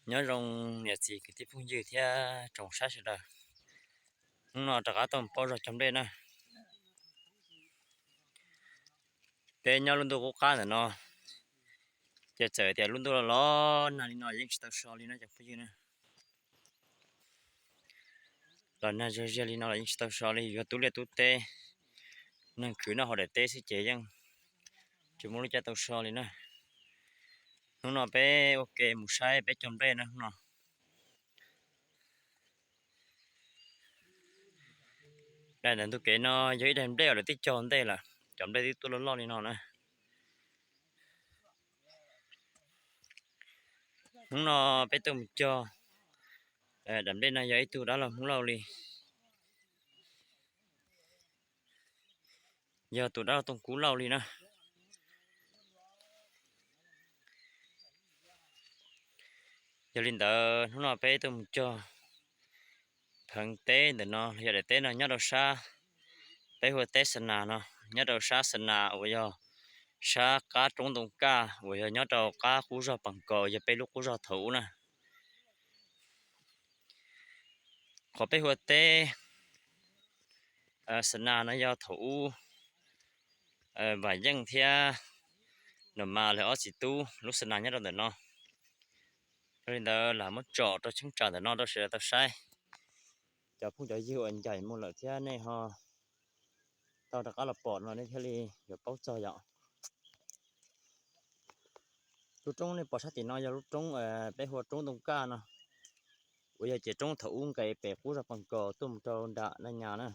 Nyob zoo niam txiv kwv tij phooj ywg thiab tsoom saib sawv daws. Hnub no rov qab tuaj mus paub zog cog nplej na. Peb nyob lub ntuj qub qab ntawm no, ces txawm tias lub ntuj los los nag li no yeej tsis tau so li no cov phooj ywg na. Los nag zog ziag li no los yeej tsis tau so li, yuav tub liaj tub teb, neeg khwv noj haus daim teb xwb ces yeej tsis muaj lub caij tau so li na. Hnub no peb ua ke mus saib peb cog nplej na hnub no. Daim ntawm ntug kev no yog ib daim nplej uas lawv twb cog ntej lawm, cov nplej twb tuaj loj loj li no na. Hnub no peb tuaj mus cog daim nplej no yog ib tug dab laug Hmoob Lauj li, yog tus dab laug Tooj Kub Lauj li na. Yog li ntawd hnub no peb tuaj mus cog pheev teb ntawm no los yog daim teb no nyob rau sab, peb hu ua teb Xa Nas no, nyob rau sab Xa Nas uas yog sab qab roob Ntoo Kaj uas yog nyob rau qab qub zog Pas Kaus, yog peb lub qub zog thaum ub na. Qhov peb hu ua teb Xa Nas no yog thaum ub Vam Yeej thiab Nom Mas lawv ob txiv tub lub Xa Nas nyob rau ntawm no. Yog li ntawd lam muab tsom rau cheeb tsam ntawm no rau sawv daws tau saib. Cov phooj cov ywg uas ncaim mus lawm thiab nej ho tau rov qab los pom no nej thiaj li yuav paub txog yom. Lub roob nej pom sab tim no yog lub roob peb hu ua roob Ntoo Kaj no, uas yog ces roob thaum ub nqes pem qub zog Pas Kaus tuaj mus rau nram Naj Nyas na.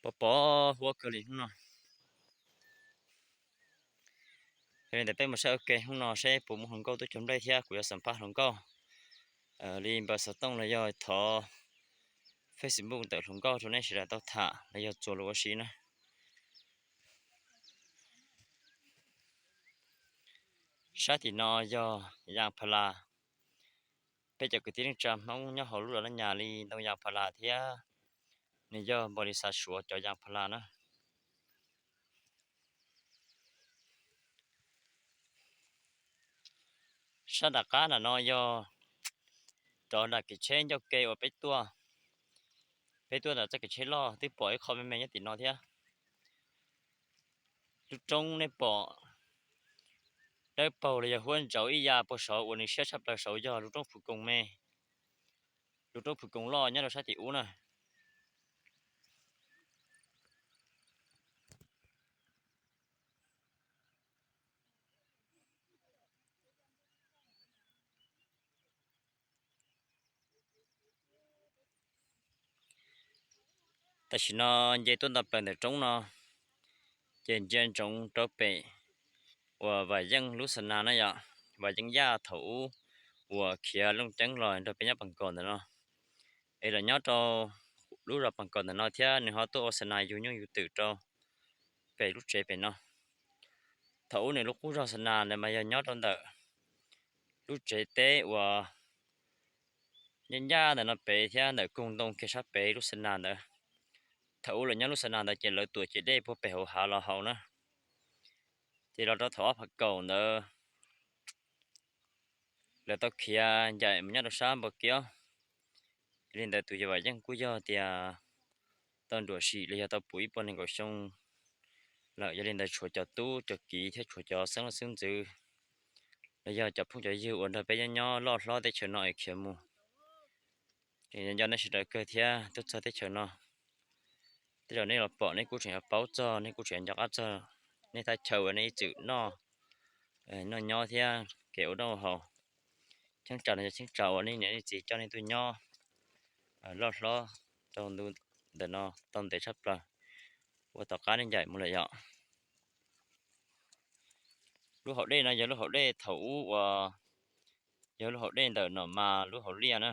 Pov pov huab kawg li hnub no. Yog li ntawd peb mus saib ua ke hnub no seb puas muaj hluas nkauj tuaj cog nplej thiab kuv yuav xam phaj hluas nkauj li npawb xov tooj los yog thov Facebook ntawm hluas nkauj rau nej sawv daws tau tham los yog txuas lus ua si na. Sab tim no yog Yas Pha Las. Peb cov kwv tij neej tsa Hmoob nyob hauv lub zos Naj Nyas li ntoo Yas Pha Las thiab nws yog npau li xa Suav cov Yas Pha Las na. Sab nram qab nram no yog rov nram kev tsheb ncauj ke uas peb tuaj, peb tuaj nram txoj kev tsheb loj twb pom ib qho me me nyob tim no thiab. Lub roob nej pom dawb paug los yog huab ntsauv ib ya puag saud uas nws siab tshaj plaws saud yog lub roob Phu Koos me, lub roob Phu Koos loj nyob rau sab tim ub na. Tam sim no nce tuaj nto plaws ntawm roob no, ces ntsia ntsoov rau pem uas Vam Yeej lub xa nas na yom, Vam Yeej Yaj thaum ub uas khiav Looj Ceeb los nrog peb nyob Pas Kaus ntawm no, es los nyob rau lub zos Pas Kaus ntawm no thiab nws ho tuaj ua xa nas yug nyuj yug twm rau pem lub tsev pem no. Thaum ub nws lub qub zog xa nas ntawd mas yog nyob rau ntawm lub tsev teb uas ncaj ncaj ntawm no pem thiab ntawm koog ntoo kiag sab pem lub xa nas ntawd. Thaum ub lawv nyob lub xa nas ntawd ces lawv tuam cev dej puag pem hauv hav los haus na. Ces los rau thaum ob phav kaum ntawd lawv tau khiav ncaim mus nyob rau sab Npau Kiab. Yog li ntawd tus yawg Vam Yeej kuj yog tias tau nruam sim los yog tau puv ib puas nees nkaum xyoo lawm. Yog li ntawd tshuav cov tub cov kiv thiab tshuav cov xeeb leej xeeb ntxwv los yog cov phooj cov ywg uas nrog peb nyob nyob loj hlob teb chaws no es khiav mus, nco nej sawv daws kawg thiab tuaj txog teb chaws no. Tej zaum nej los pom nej kuj tseem yuav paub txog, nej kuj tseem nco qab txog nej thaj chaw uas nej ib txwm noj, noj nyob thiab kev ua noj ua haus. Cheeb tsam no yog cheeb tsam uas nej niam nej txiv coj nej tuaj nyob loj hlob rau ntu ntawm no tau ntev tshaj plaws, uas tom qab nej ncaim mus lawm yom. Lub hauv dej no yog lub hauv dej thaum ub uas yog lub hauv dej ntawm Nom Mas lub hauv liaj na.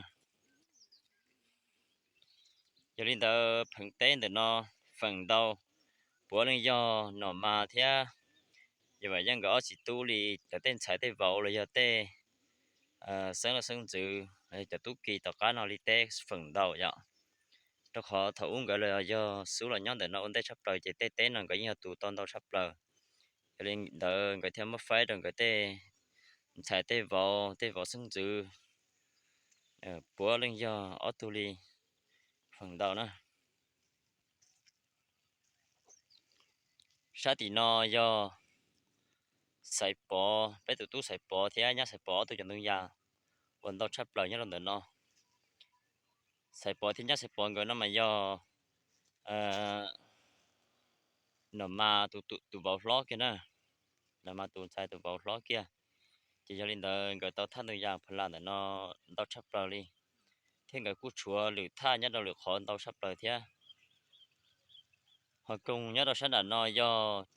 Yog li ntawd pheev teb ntawm no feem ntau puav leej yog Nom Mas thiab yawg Vam Yeej nkawd ob txiv tub li cov tej ntxhais tej vauv los yog tej xeeb leej xeeb ntxwv los yog cov tub ki tom qab no li teb feem ntau yom. Rau qhov thaum ub nkawd los yog xub los nyob ntawm no ua ntej tshaj plaws ces tej teb no nkawd yeej yog tus tau ntau tshaj plaws. Yog li ntawd nkawd thiaj muab faib rau nkawd tej ntxhais tej vauv tej vauv xeeb ntxwv puav leej yog ob tug li feem ntau na. Sab tim no yog Xaiv Pov, peb tus tub Xaiv Pov thiab nyab Xaiv Pov ob tug cov ntoo yas uas ntau tshaj plaws nyob rau ntawm no. Xaiv Pov thiab nyab Xaiv Pov nkawd no mas yog Nom Mas tus vauv hlob kiag na, Nom Mas tus ntxhais tus vauv hlob kiag. Ces yog li ntawd nkawd tau thaj ntoo yas pha las ntawm no ntau tshaj plaws li, thiab nkawd kuj tshuav lwm thaj nyob rau lwm qhov ntau tshaj plaws thiab. Ho koog nyob rau sab nram no yog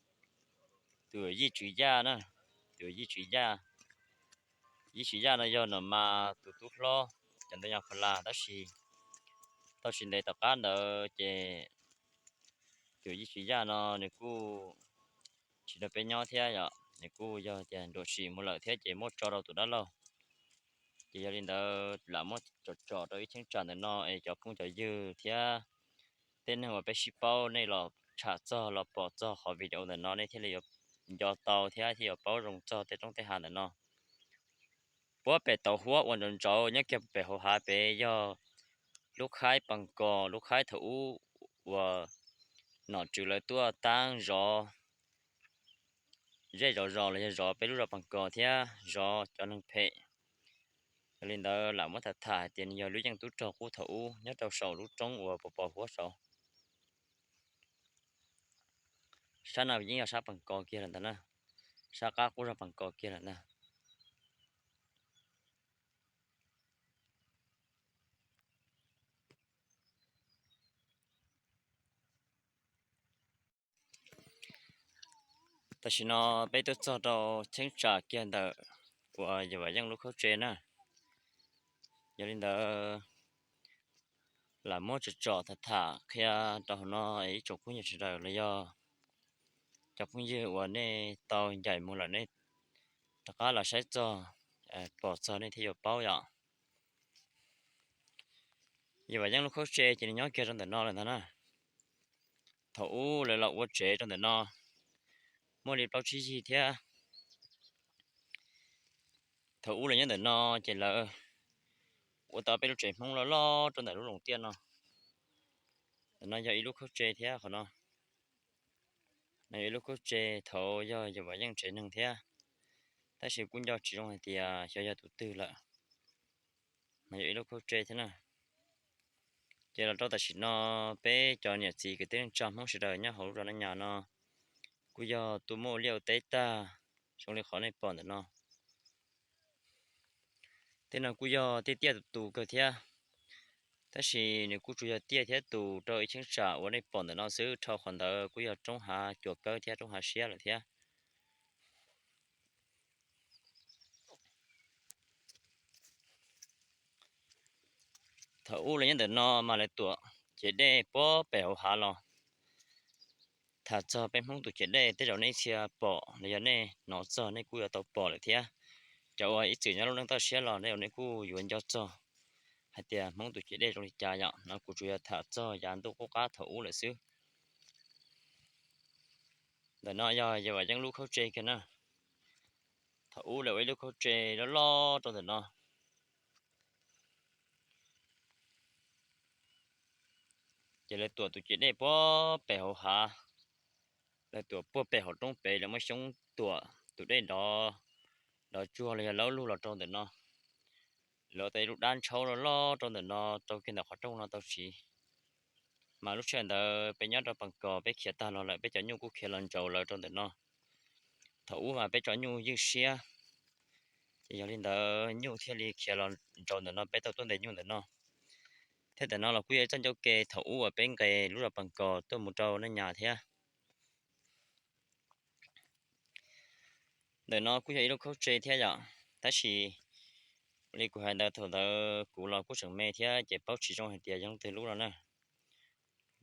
tus Yij Tswv Yaj na, tus Yij Tswv Yaj. Yij Tswv Yaj no yog Nom Mas tus tub hlob cov ntoo yas pha las tab sis tau tsis ntev tom qab ntawd ces tus Yij Tswv Yaj no nws kuj tsis nrog peb nyob thiab yom, nws kuj yog tias nruam sim mus lawm thiab ces muab tso rau tus dab laug. Ces yog li ntawd lam muab tsom tsom rau ib cheeb tsam ntawm no es cov phooj cov ywg thiab tej neeg uas peb sib paub nej los tsham txog los pom txog qhov video ntawm no nej thiaj li yuav nco tau thiab thiaj yuav paub zoo txog tej roob tej hav ntawm no. Puab pem tauv huab uas ntsauv ntsauv nyob kiag pem hauv hav pem yog lub khaib Pas Kos, lub khaib thaum ub uas nom tswv lawv tuaj taab zov zej zov zos los yog zov peb lub zos Pas Kos thiab zov cov neeg phem. Yog li ntawd lam muab tham tham hais tias nws yog lub yeej tub rog qub thaum ub nyob rau saum lub roob uas pos pos huab saud. Sab no yeej yog sab Pas Kos kiag lawm ntag na, sab qab qub zog Pas Kos kiag lawm ntag. Tam sim no peb twb txog rau cheeb tsam kiag ntawm uas Yawm Vam Yeej lub khaub tse na. Yog li ntawd lam muab tsom tsom tham tham qhia rau hauv no ib tsoom phooj ywg sawv daws los yog cov phooj ywg uas nej tau ncaim mus lawm nej rov qab los saib txog pom txog nej thiaj yuav paub yom. Yawm Vam Yeej lub khaub tse ces nws nyob kiag rau ntawm no lawm ntag na. Thaum ub lawv los ua tsev rau ntawm no muaj li plaub tsib yig thiab. Thaum ub lawv nyob ntawm no ces lawv ua tau peb lub tsev Hmoob loj loj rau ntawm lub loos tiaj no. Ntawm no yog ib lub khaub tse thiab qhov no. No yog ib lub khaub tse thaum yog Yawm Vam Yeej tsev neeg thiab, tab sis kuj nco tsis zoo hais tias xyov yog tus twg lawm. No yog ib lub khaub tse thiab na. Ces los rau tam sim no peb cov niam txiv kwv tij neej tsa Hmoob sawv daws nyob hauv lub zos Naj Nyas no kuj yog tuaj muaj liaj ua teb tag zoo li qhov nej pom ntawm no. Tej no kuj yog tej tiaj tus tus kawg thiab, tab sis nws kuj tsuas yog tiaj thiab tus rau ib cheeb tsam uas nej pom ntawm no xwb, dhau qhov ntawd kuj yog roob hav cua kawb thiab roob hav siab lawm thiab. Thaum ub lawv nyob ntawm no mas lawv tuam ciav dej puag pem hauv hav los. Tham txog peb Hmoob tus ciav dej tej zaum nej txhia pom los yog nej hnov txog nej kuj yuav tau pom lawm thiab. Cov uas ib txwm nyob lub neej toj siab los nej kuj yuav nco txog hais tias Hmoob tus ciav dej zoo li cas yom. No kuv tsuas yog tham txog yav ntuj qub qab thaum ub lawm xwb. Ntawm no yog Yawm Vam Yeej lub khaub tse kiag na. Thaum ub lawv ua ib lub khaub tse loj loj rau ntawm no. Ces lawv tuam tus ciav dej puag pem hauv hav, lawv tuam puag pem hauv roob pem, lawv muab xyoob tuam tus dej nrov, nrov tsuag los yog laub lug los rau ntawm no. Lawv tau ib lub dab ntshauv loj loj rau ntawm no, rau kiag ntawm qhov rooj no tau siv. Mas lub sij hawm ntawd peb nyob rau Pas Kos peb khiav tag los lawm, peb cov nyuj kuj khiav los ntsaum lawv rau ntawm no. Thaum ub mas peb tso nyuj ywj siab, ces yog li ntawd nyuj thiaj li khiav los ntsaum ntawm no, peb tau tuaj ntes nyuj ntawm no. Thiab ntawm no los kuj yog ib txoj ncauj ke thaum ub uas peb nqes lub zos Pas Kos tuaj mus rau Naj Nyas thiab. Ntawm no kuj yog ib lub khaub tse thiab yom, tab sis li kuv hais ntawd thaum ntawd kuv los kuj tseem me thiab ces paub tsis zoo hais tias yog leej twg lub no na.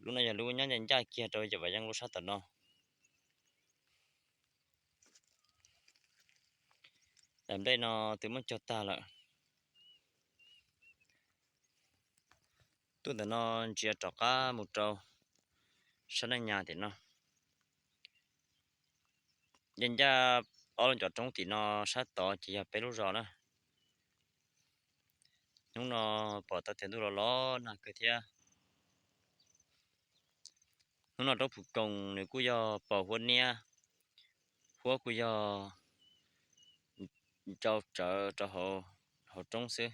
Lub no yog lub nyob ncaj ncaj kiag rau Yawm Vam Yeej lub sab tom no. Daim nplej no twb muab cog tag lawm. Tuaj ntawm no ntsia rov qab mus rau sab Neej Nyas tim no. Yeej ncaj ob lub ncov roob tim no sab tod ces yog peb lub zos na. Hnub no pom tau tias ntuj los los nag kawg thiab. Hnub no roob Phu Koos nws kuj yog pos huab niab, huab kuj yog ntsau tsawv rau hauv roob xwb.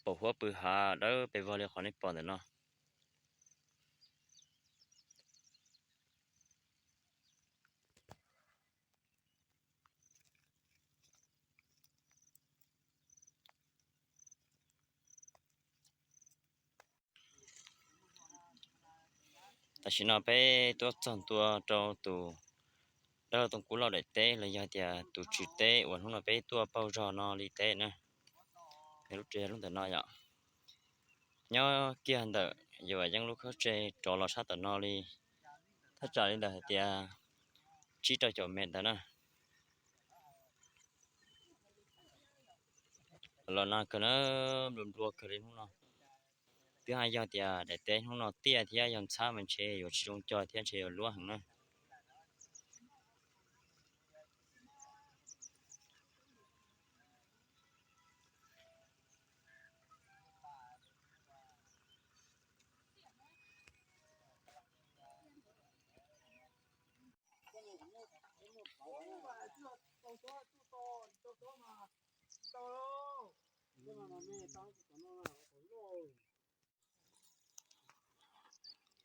Pos huab pw hav dawb pes vog li qhov nej pom ntawm no. Tam sim no peb tuaj txog ntua rau tus dab laug Tooj Kub Lauj daim teb los yog tias tus tswv teb uas hnub no peb tuaj pauj zog no li teb na. Lub tsev yog lub ntawm no yom. Nyob kiag ntawm Yawm Vam Yeeb lub khaub tseg rov los sab tom no li thaj tsam li ntawm hais tias tsib rau caum mev ntawd na. Los nag kawg na, nplua nplua kawg li hnub no. Twb hais yog tias daim teb hnub no tiaj thiab yog ntxhab mas ntshe yuav tsis zoo cog thiab ntshe yuav luab heev na.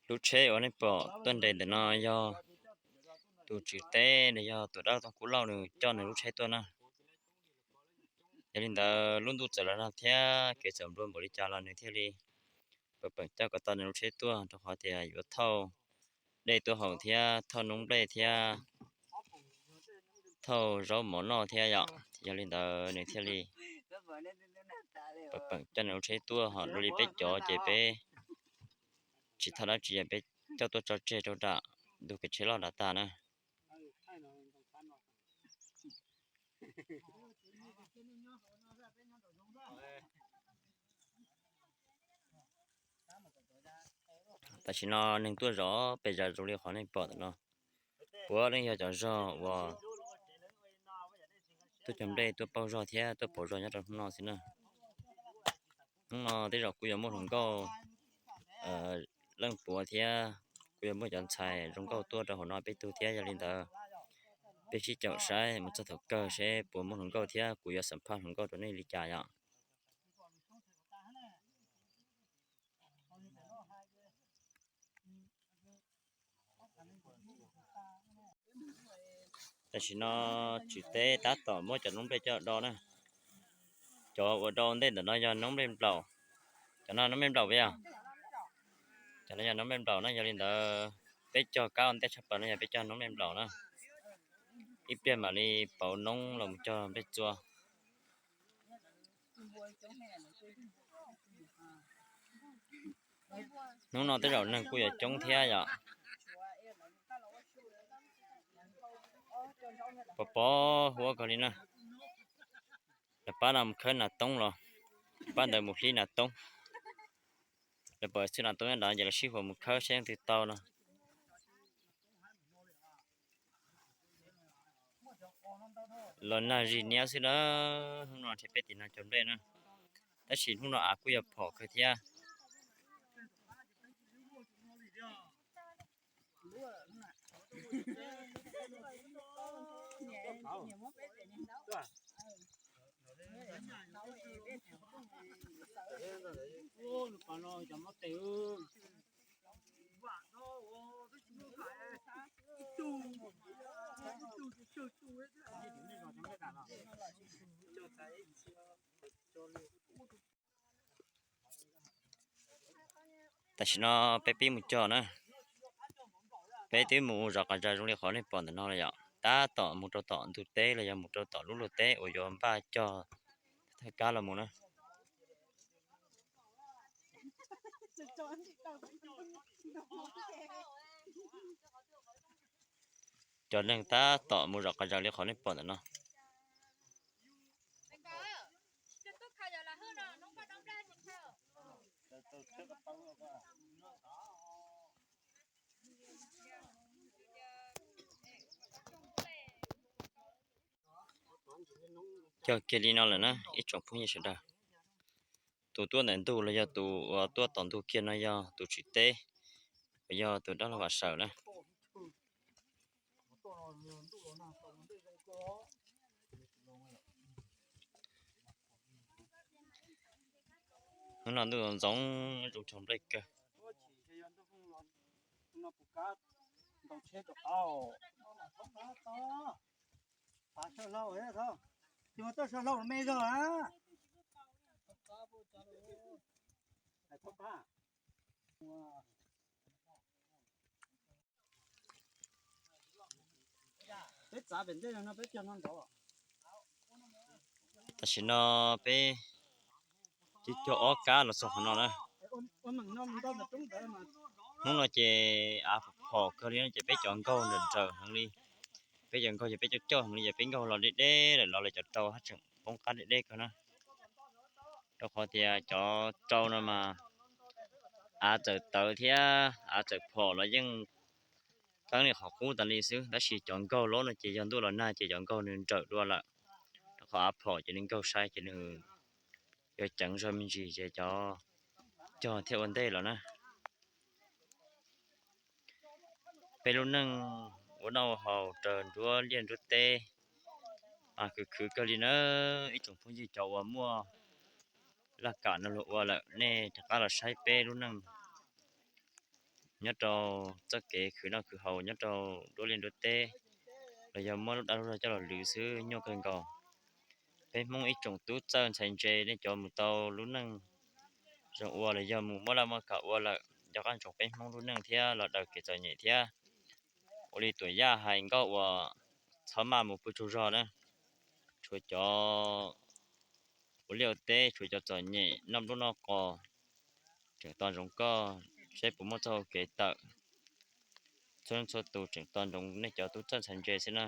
Lub tsheb uas nej pom tuaj nres ntawm no yog tus tswv teb los yog tus dab laug Tooj Kub Lauj nws coj nws lub tsheb tuaj na. Yog li ntawd lub ntuj txawm los nag thiab kev txawm nplua npaum li cas los nws thiaj li pab peem coj kom tau nws lub tsheb tuaj rau qhov tias yuav thauj dej tuaj haus thiab thauj noob nplej thiab thauj zaub mov noj thiab yom. Yog li ntawd nws thiaj li pab peem coj nws lub tsheb tuaj, ho dua li peb cov ces peb tsis thauj dab tsi, peb coj tuaj tso tseg rau nram ntug kev tsheb loj nrad tag na. Tam sim no neeg tuaj zov pes zas zoo li qhov nej pom ntawm no, puav leej yog cov zog uas tuaj cog nplej tuaj pauj zog thiab tuaj pauv zog nyob rau hnub no xwb na. Hnub no tej zaum kuj yuav muaj hluas nkauj leej puav thiab kuj yuav muaj cov ntxhais zoo nkauj tuaj rau hauv no peb tug thiab. Yog li ntawd peb sib caum saib mus txog thaum kawg seb puas muaj hluas nkauj thiab kuv yuav xam phaj hluas nkauj rau nej li cas yom. Tam sim no tswv teb tab tom muab cov noob nplej coj do na. Cov uas do ntej ntawm no yog noob nplej nplaum. Cov no noob nplej nplaum puas yog? Cov no yog noob nplej nplaum na. Yog li ntawd peb cog kab ua ntej tshaj plaws no yog peb cog noob nplej nplaum na. Ib pliag mam li pauv noob los cog nplej txua. Hnub no tej zaum neeg kuj yuav coob thiab yom. Pos pos huab kawg li na. Lawv pab no mus khawb nas toob los, pab ntawd mus hlib nas toob. Lawv pom xwb nas toob nyob nrad ces lawv sib huas mus khawb seb leej twg tau no. Los nag zis niab xwb na. Hnub no nrhiav peb tim no cog nplej na, tab sis hnub no av kuj yog phom kawg thiab. Tam sim no peb pib mus cog na. Peb twb mus zov qos zas zoo li qhov nej pom ntawm no lawm yom, tab tom mus rau tom ntug teb los yog mus rau tom lub luag teb uas yuav npaj cog thawj kab los mus na. Cov neeg tab tom mus zov qos zas li qhov nej pom ntawm no. Cog kiag li no lawm na ib tsoom phooj ywg sawv daws. Tus tuaj ntawm ntug los yog tus uas tuaj tom ntug kiag no yog tus tswv teb, uas yog tus dab laug Vam Sawm na. Hnub no ntuj ntxoov zoo cog nplej kawg. Tam sim no peb cog ob kab los txog qhov no na. Hnub no ces av phom kawg li no ces peb cov nkaug nrawm nrawm heev li. Peb cov nkaug ces peb coj coj heev li ces peb nkaug los deb deb lawm los lawv cov rau haj tseem poob qab deb deb kawg na. Rau qhov tias cov rau no mas av txawm tawv thiab av txawm phom los yeej qeeb li qhov qub tas li xwb, tab sis cov nkaug loj no ces yog ntuj los nag ces cov nkaug nws nrawm dua lawm. Rau qhov av phom ces nws nkaug sai ces nws yuav ceev zog me ntsis ces cov cog thiaj ua ntej los na. Peb lub neej ua noj haus raws nruab liaj nruab teb, khwv khwv kawg li na. Ib tsoom phooj ywg cov uas muaj laj kam no luag ua lawm nej rov qab los saib peb lub neej nyob rau txoj kev khwv noj khwv haus nyob rau nruab liaj nruab teb, los yog muab lub dag lub zog coj los lwv xwb nyuaj kawg nkaus. Peb Hmoob ib tsoom tub txawj ntxhais ntse nej cov mus tau lub neej zoo ua los yog mus muab laj muab kam ua lawm, nco qab ntsoov peb Hmoob lub neej thiab los daws kev txom nyem thiab. Ua li tuam yaj hais nkauj uas txhob maj mus pw tsaug zog na. Tshuav cov ua liaj ua teb, tshuav cov txom nyem noj nplooj noj qos, tseem tos ntsoov koj saib puas muaj txoj hau kev tawm. Txhua leej txhua tus tseem tos ntsoov nej cov tub txawj ntxhais ntse xwb na.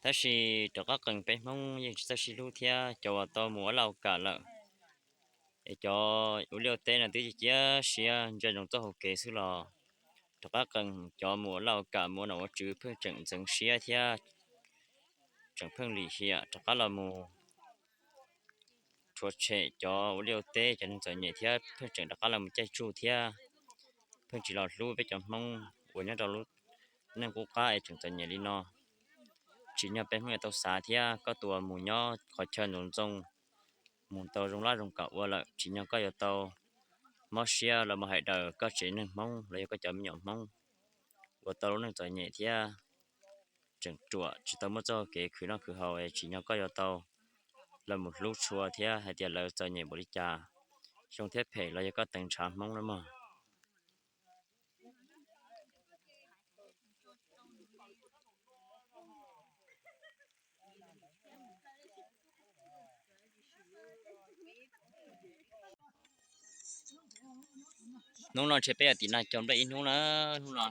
Tab sis rov qab qees peb Hmoob yeej tsis txawj sib hlub thiab, cov uas tau mus ua laj ua kam lawm es cov ua liaj ua teb no twb cia siab ntsia ntsoov txoj hau kev xwb los rov qab qees cov mus ua laj ua kam mus ua nom ua tswv pheej tseem ntxeev siab thiab tseem pheej lim hiam rov qab los mus rhuav tshem cov ua liaj ua teb cov neeg txom nyem thiab pheej tseem rov qab los mus caij tsuj thiab pheej tsis los hlub peb cov Hmoob uas nyob rau lub neej qub qab es tseem txom nyem li no. Tsim nyog peb Hmoob yuav tau xav thiab, koj tus uas mus nyob qhov chaw ntxoov ntxoo mus tau zoo laj zoo kam ua lawm, tsim nyog koj yuav tau mob siab los mus hais daws koj tsev neeg Hmoob los yog koj cov me nyuam Hmoob uas tau lub neej txom nyem thiab tseem ruam tsis tau muaj txoj kev khwv noj khwv haus, tsim nyog koj yuav tau los mus hlub tshua thiab hais tias lawv txom nyem npaum li cas, zoo thiab phem los yog koj teev ntshav Hmoob na mog. Hnub no ntshe peb yog tim nag cog nplej ib hnub na, hnub no.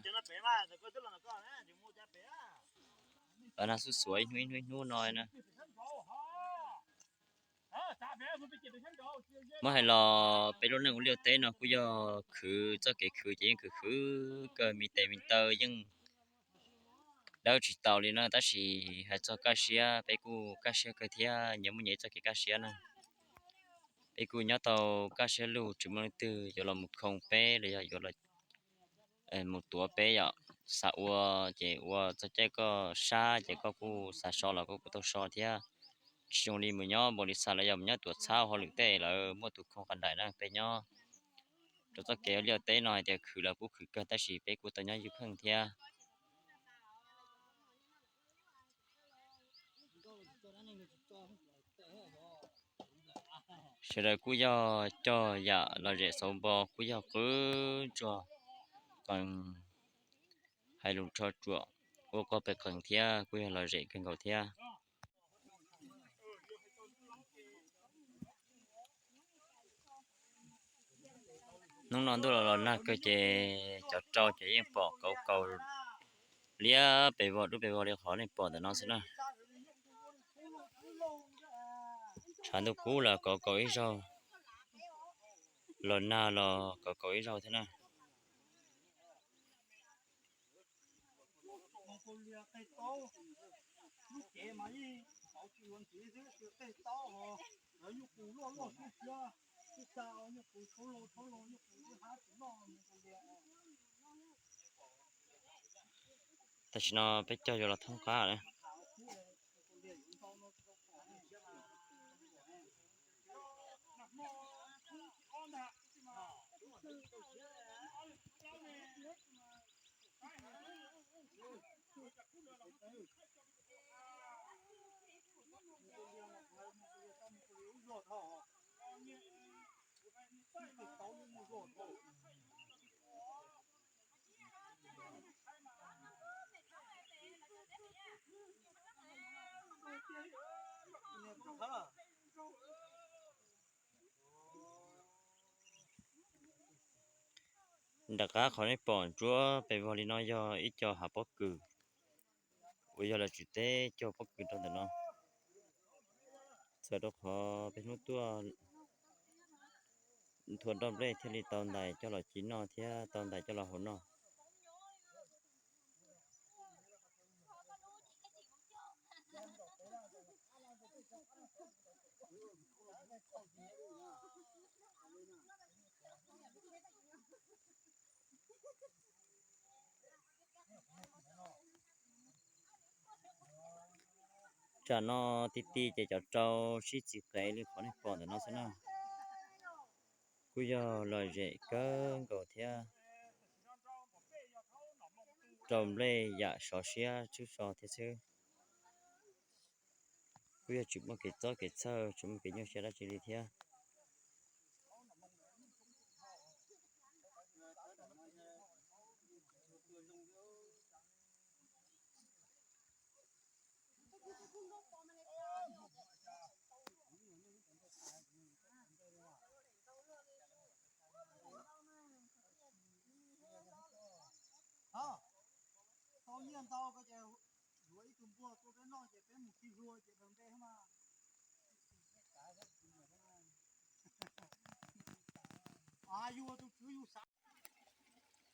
Nag xuj xuav ib hnub ib hnub ib hnub no na. Muab hais los peb lub neej ua liaj teb no kuj yog khwv, txoj kev khwv ces yeej khwv khwv kawg, me tes me taw yeej dawb tsis tau li na, tab sis hais txog kaj siab peb kuj kaj siab kawg thiab, nyias muaj nyias txoj kev kaj siab na. Peb kuj nyob tau kaj siab lug, tsis muaj leej twg yuav los mus khoo peb los yog yuav los mus tuav peb yom. Xav ua ces ua, txog caij koj sab ces koj kuj xav so los koj kuj tau so thiab. Tsis zoo li mus nyob npaum li xav los yog mus nyob tuam txhab hauj lwm tej lawv muaj tus khoo qas nraim na, peb nyob rau txoj kev liaj teb no hais tias khwv los kuj khwv kawg tab sis peb kuj tau nyob ywj pheej thiab. Sawv daws kuj yog cog yam lom zem xauv npo kuj yog qw tsuag qees, hais lus rho ruam, ua quaj pes qees thiab kuj yog lom zem kawg nkaus thiab. Hnub no ntuj los los nag kawg ces cov rau ces yeej pom kauv kaus liab pes vog dub pes vog li qhov nej pom ntawm no xwb na. Tshav ntuj kub los kauv kaus ib zaug. Los nag los kaum kaum ib zaug thiab na. Tam sim no peb cog yuav los thoob qab na. Nram qab qhov nej pom ntsuab pes vog li no yog ib co hav pob kws uas yog lawv tswv teb cog pob kws rau ntawm no. Txawm rau qhov peb hnub tuaj nthua nroj nplej thiaj li tau ntais coj los ci noj thiab tau ntais coj los hau noj. Tsam no ti ti ces cov rau sib txiv qev li qhov nej pom ntawm no xwb na. Kuj yog lom zem kawg nkaus thiab rau nplej yam sov siab tshwj so thiab xwb. Kuj yog tsis muaj kev txob kev txhawj, tsis muaj kev nyuaj siab dab tsi li thiab.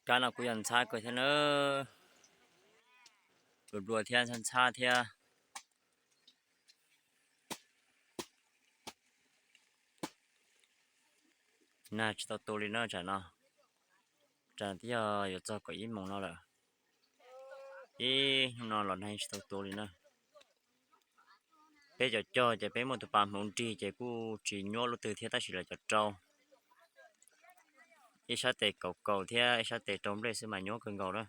Kab no kuj yog ntxhab kawg thiab na, nplua nplua thiab ntxhab ntxhab thiab. Nag tsis tau tu li na tsam no, tsam twb yog yuav txog kaum ib moos no lawm. Ib hnub no los nag tsis tau tu li na. Peb cov cog ces peb muaj tus pas hmoov nrig ces kuj tsis nyuaj lub twg thiab tab sis lawv cov rau ib sab tes kaum kaus thiab ib sab tes rau nplej xwb mas nyuaj kawg nkaus na.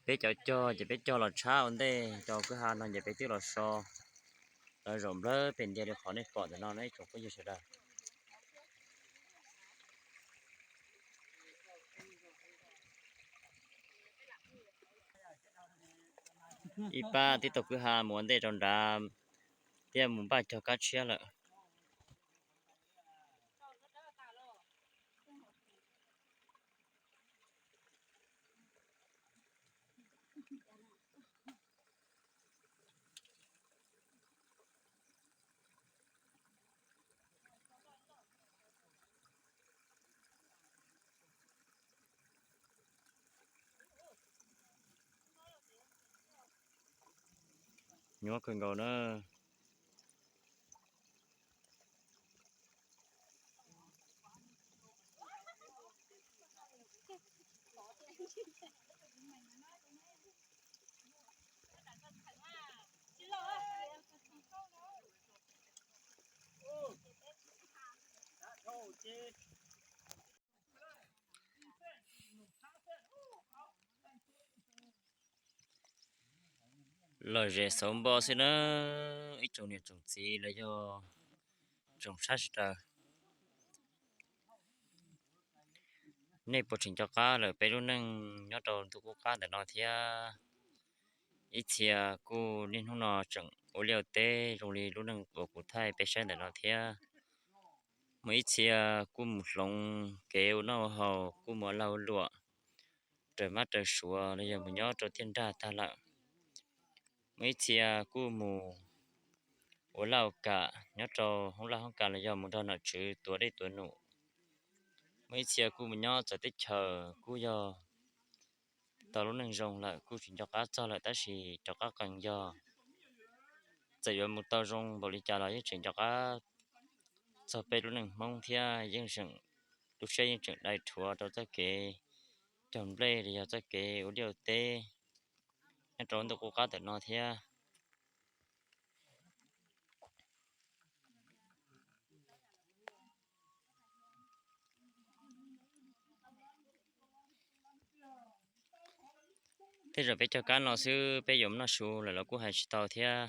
Peb cov cog ces peb cog los tshab ua ntej, cov kwj ha no ces peb twb los so los zaum nplawg pem ntiag li qhov nej pom ntawm no na ib tsoom phooj ywg sawv daws. Ib pab twb tau kwj ha mus ua ntej rau nrad thiab mus npaj cog kab tshiab lawm. Nyuaj kawg nkaus na. Lom zem xauv npo xwb na, ib tsoom niam tsoom txiv los yog tsoom saib sawv daws. Nej puas tseem nco qab lawm peb lub neej nyob rau ntu qub qab ntawm no thiab? Ib txhia kuj niaj hnub no tseem ua liaj ua teb zoo li lub neej uas kuv thaij peb saib ntawm no thiab. Muaj ib txhia kuj mus hloov kev ua noj ua haus, kuj mus ua lag ua luam raws mab raws suav los yog mus nyob rau tiaj nrag tag lawm. Muaj ib txhia kuj mus ua laj ua kam nyob rau hoob laj hoob kam los yog mus nrog nom tswv tuav dej tuav num. Muaj ib txhia kuj mus nyob txawv teb chaws kuj yog tau lub neej zoo lawm, kuj tsis nco qab txog lawm, tab sis cov qab qees yog txawm yuav mus tau zoo npaum li cas los yeej tseem nco qab txog peb lub neej Hmoob thiab yeej tseem, lub siab yeej tseem dai rhuav rau txoj kev cog nplej los yog txoj kev ua liaj ua teb nyob rau ntuj qub qab ntawm no thiab. Tej zaum peb cog kab no xwb peb yuav mus noj su lawm los kuj hais tsis tau thiab,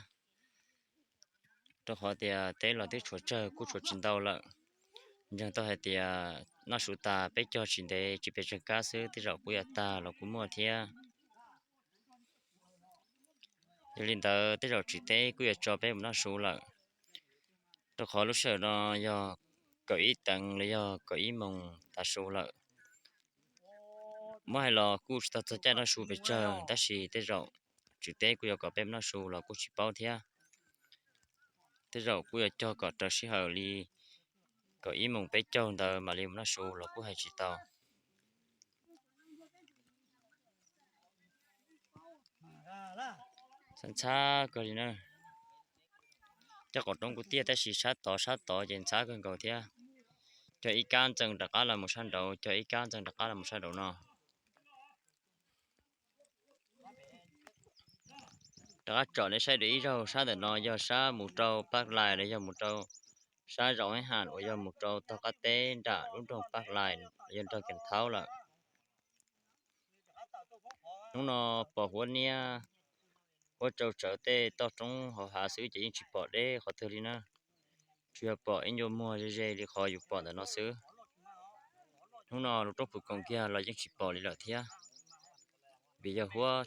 rau qhov tias teb los twb tshuav tsawg kuj tshuav tsis ntau lawm. Ntseeg tau hais tias noj su tas peb cog tsis ntev tsis pes tsawg kab xwb tej zaum kuj yuav tag los kuj muaj thiab. Yog li ntawd tej zaum tswv teb kuj yuav tso peb mus noj su lawm, rau qhov lub sij hawm no yog kaum ib teev los yog kaum ib moos tav su lawm. Muab hais los kuj tsis tau txog caij noj su pes tsawg, tab sis tej zaum tswv teb kuj yuav kom peb mus noj su los kuj tsis paub thiab. Tej zaum kuj yuav cog kom raws sij hawm li kaum ib moos peb caug ntawd mam li mus noj su los kuj hais tsis tau. Ntxhab ntxhab kawg li na. Cov qaum roob kuj tiaj tab sis sab tod sab tod ces ntxhab kawg nkaus thiab. Cog ib kab ntxees rov qab los mus sab nraud, cog ib kab ntxees rov qab los mus sab nraud no. Rov qab tsom nej saib dua ib zaug, sab ntawm no yog sab mus rau Paj Lais los yog mus rau sab Zos Ib Ham uas yog mus rau tog qab teb nram lub nroog Paj Lais los yog nroog Kees Thaub lawm. Hnub no pom huab niab huab tsau tsawv tej toj roob hauv hav xwb ces yeej tsis pom deb qhov twg li na. Tsuas yog pom ib ncua muag ze ze li qhov yus pom ntawm no xwb. Hnub no lub roob Phu Koos kiag los yeej tsis pom li lawm thiab, vim yog huab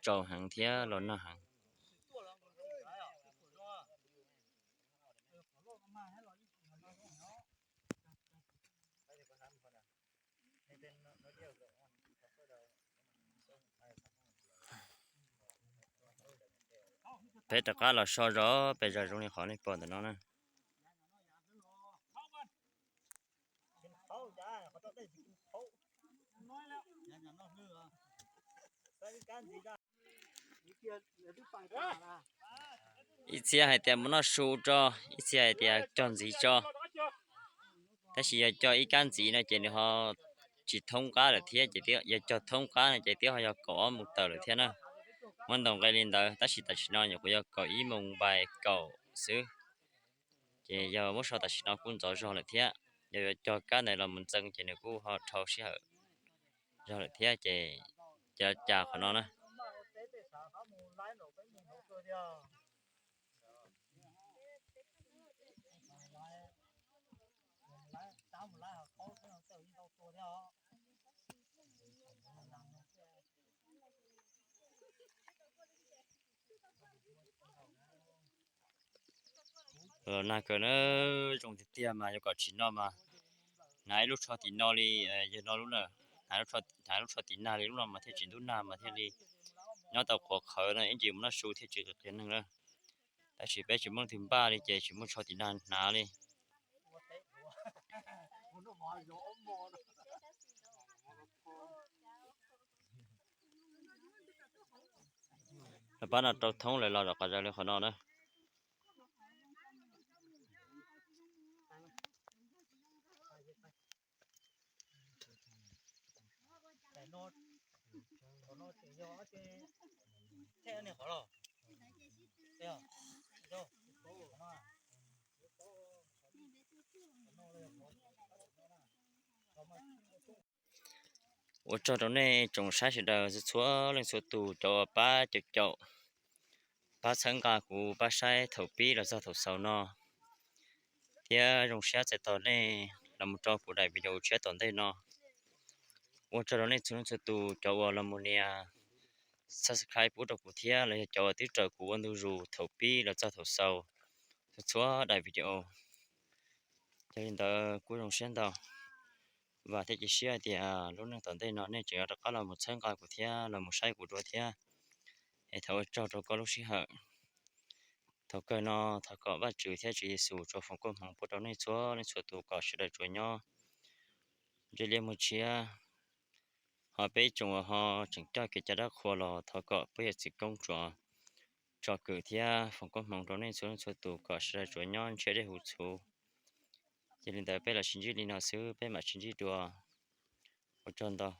tsau heev thiab los nag heev. Peb rov qab los so zog pes zog zoo li qhov nej pom ntawm no na. Ib txhia hais tias mus noj su tso, ib txhia hais tias cog ntxiv tso. Tab sis yog cog ib kab ntxiv no ces nws ho tsis thoob qab lawm thiab, ces yog cog thoob qab no ces twb ho yog kaum ob moos tawm lawm thiab na. Muab ntaus nqe li ntawd, tab sis tam sim no nyuam qhuav yog kaum ib moos npaim kaum xwb. Ces yog muab so tam sim no kuj ntxov zog lawm thiab. Yog yuav cog kab ntawd los mus ntxees ces nws kuj ho dhau sij hawm zog lawm thiab ces, ces cas qhov no na. Los nag kawg na, zoo tiag tiag mas yog kom tsis no mas hnav ib lub tsho tim no li, yog no lub na, hnav lub tsho tim nag li, lub no mas thiaj tsis ntub nag mas thiaj li nyob tau qhuav qhawv no ib ntsis mus noj su thiaj tsis qias neeg na. Tab sis peb tsis muaj leej twg npaj li ces tsis muaj tsho tim nag hnav li. Los pab no rau thoob lawm los rov qab zaws li qhov no na. Ua tsaug rau nej tsoom saib sawv daws txhua leej txhua tus, cov uas pab caum caum, pab txhawb nqa kuv pab saib thaum pib los txog thaum xaus no, thiab zoo siab txais tos nej los mus rau kuv daim video tshiab tom ntej no. Ua tsaug rau nej txhua leej txhua tus, cov uas los mus nias subscribe pub rau kuv thiab los yog cov uas twb raws kuv ua ntu zus thaum pib los txog thaum xaus txhua txhua daim video. Yog li ntawd kuj zoo siab ntau, vam thiab cia siab tias lub neej tom ntej no nej tseem yuav rov qab los mus txhawb nqa kuv thiab los mus saib kuv dua thiab. Es thov ua tsaug rau koj lub sij hawm. Thaum kawg no thov kom Vajtswv thiab Tswv Yexus tsuas foom koob hmoov pub rau nej txhua leej txhua tus kom sawv daws tsuas nyob ntsej liab muag tshiab. Ho peb ib tsoom uas ho tseem coj kev cai dab qhuas los thov kom peb yawm txwv koob tsuas tsom kwm thiab foom koob hmoov rau nej txhua leej txhua tus kom sawv daws tsuas nyob ntshiab dej huv txhuv. Yog li ntawd peb los sib ntsib li no xwb, peb mam sib ntsib dua. Ua tsaug ntau.